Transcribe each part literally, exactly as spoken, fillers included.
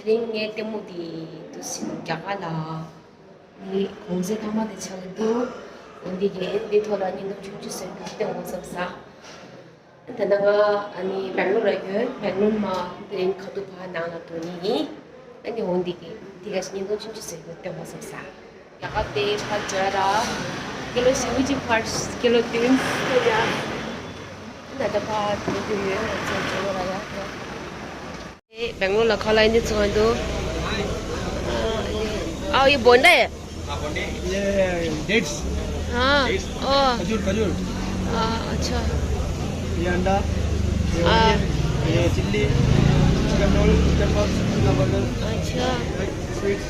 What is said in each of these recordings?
དེ་རིང་ངའི་ལྟད་མོ་དེ་དུ་ཕྱིན་རྒྱ་གར་ལ་ནི་གུང་སེང་མཐའ་མ་དེ་ཆགས་ཀྱི་འདུག་འོན་ཏེ་གི་འདི་ཐོག་ལ་བརྙན་ཐུང་ཆུང་ཆུང་བཟོས་འདུག་ལྟད་མོ་བསམ་ས། ད་ལྟ་ང་ཨ་ནི་སྦེང་ལོར་ལ་ཡོད། སྦེང་ལོར་མ་དེ་རིང་ཁ་ཐུག་ཕར་ནང་ལ་འགྲོ་ནི་ཡིན། ཨ་ནི་འོན་ཏེ་གི་འདི་ག་ཞིག་བརྙན་ཐུང་ཆུང་ཆུང་བཟོས་འདུག་ལྟད་མོ་བསམ་ས། ཡ་ག་དེ་ཕར་འབྱོར་ར། ཀི་ལོ་བཞི་བཅུ་ཕར་ཀི་ལོ་བདུན་ཡ། ད་ལྟ་ཕར་འགྲོ་རྒྱུ་ཡོད། ང་ཚོ་འབྱོར་ར་ཡ། སྦེང་ལོར་ལ་ཁ་ལག་འདི་ཚོ་འདུག་ཨ་ཡི་བོན་ཌ་ཡ། ये डेट्स। हाँ। ओ। खजूर, खजूर। हाँ, अच्छा। ये अंडा, ये हाँ। ऑनियन, ये chilli, chicken roll, chicken puffs, chicken burger, अच्छा। स्वीट्स।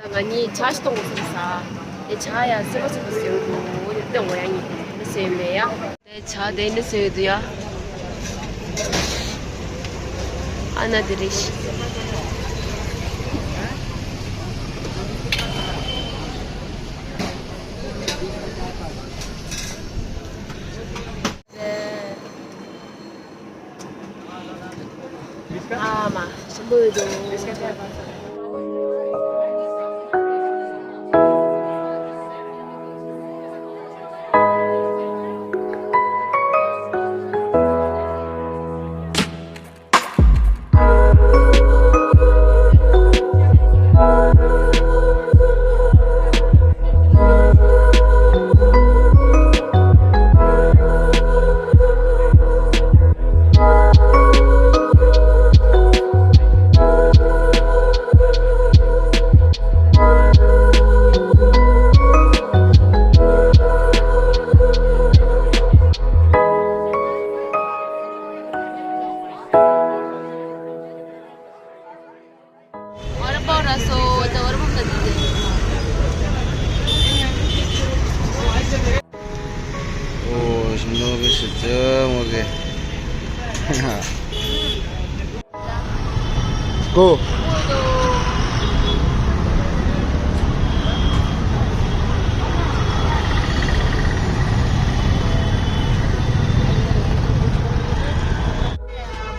ང་གཉིས་ཇ་ཞིག་འཐུང་དགོས་བསམ་ས། དེ་ཇ་ཡ་སེ་བ་སེ་བ་ཟེར་འདུག་དེ་འཐུང་ཡ་ཡིན། དེ་སེ་མེད་ཡ། དེ་ཇ་དེ་ནི་སེ་འདུག་ཡ། ཨ་ན་དེ་རེད། ཨ་མ། ཞིམ་པོ་ཡོད་འདུག་ཨོ། ཞིམ་མདོག་གི་ཞིབ་ཚད་མོ་གི། ཀོ།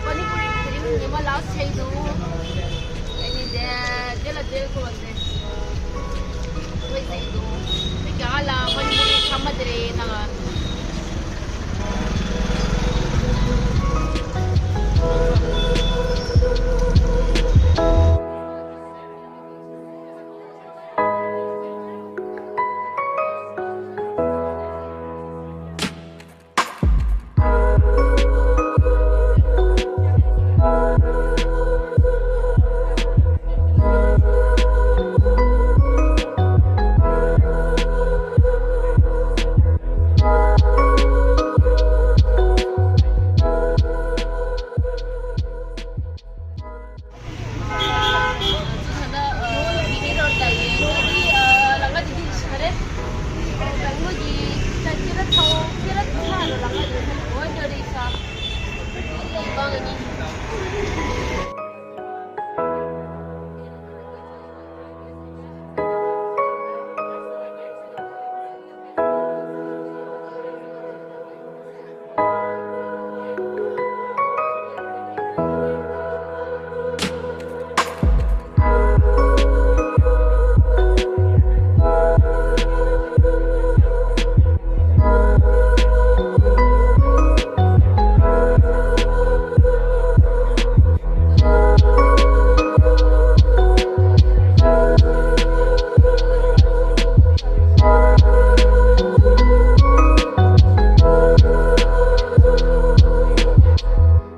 པ་ནི་པུ་རི་དེ་རིང་ཉི་མ་ལགས་ཆེ་འདུག་ཨ་ནི་དེ་དེ་ལ་དེ་ཁོ་བ་དེ་ཁོས་ཟེར་འདུག་དེ་རྒྱ་གར་ལ་པ་ནི་པུ་རི་ཚང་མ་དེ་རེད་ད། ང་ཚོ་ད་ལྟ་ཨ་མི་ནི་རོ་ཌ་ལ་ཡོད། ང་ཚོའི་ཨ་ལམ་ཁ་དེ་དུས་ག་རེ། སྦེང་ལོར་གྱི་ས་ཁྱེད་ར་ཚ་བོ་ཁྱེད་ར་ཚ་ལོ་ལམ་ཁ་དེ་ཚ་བོ་འགྲོ་རེད་ས། ཡིན་པ་ང་གཉིས།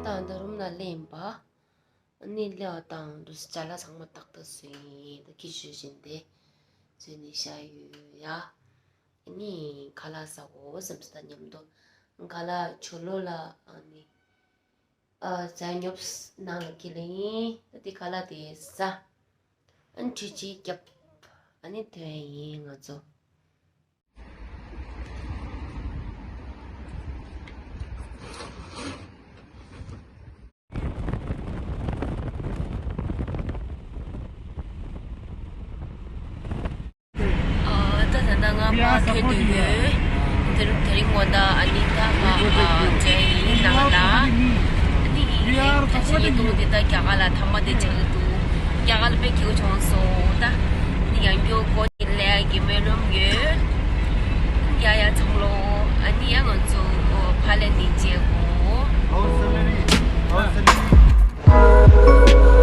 ད་ད་རུམ་ལ་སླེབས་པ། ཨ་ནི་སླེབས་པ་དང་འདུག་སེ་ཅ་ལག་ཚང་མ་ཏག་ཏག་བཟོས་ཡིན། ད་ཁྱི་ཤོད་བཞིན་ཏེ་བཟོས་ནས་བཞག་ཡོད་ཡ། ཨ་ནི་ཁ་ལག་ཟ་དགོས་བསམ་སོང་། ད་མཉམ་དུ་ཁ་ལག་ཇོ་ལོ་ལ་ཨ་ནི་ཨ་ཟ་ཉོབ་ནང་ལ་ཁྱེར་ལེ་ཡིན། ད་དེ་ཁ་ལག་དེ་ཟ། ཨ་ནི་འཕྲུལ་ཆས་བརྒྱབ། ཨ་ནི་ཐོན་ཡིན་ང་ཚོ། ཨ་ད་ད་ལྟ་ང་ཕར་ཐོན་དུ་ཡོད། དེ་རིང་དེ་རིང་དགོང་དག་ཨ་ནི་ད་ཕར་ཨ་མཇལ་ཡིན་ནང་ལ། ཨ་ནི་ཡིན། ཤེས་ཀྱི་འདུག་འདི་ད་རྒྱ་གར་ལ་ཐ་མ་དེ་ཆགས་ཀྱི་འདུག་རྒྱ་གར་ལ་དཔེ་སྐྱིད་པོ་བྱུང་སོང་། ད་འདི་ཡང་སྐྱོ་སྐོར་ནི་ལས་ཀྱི་སྨོན་ལམ་ཡོད། ཡ་ཡ་ཚང་ལོ་ཨ་ནི་ཡ་ང་ཚོ་ཕ་ལེ་ནི་བྱེད་དགོས། Our salary, our salary.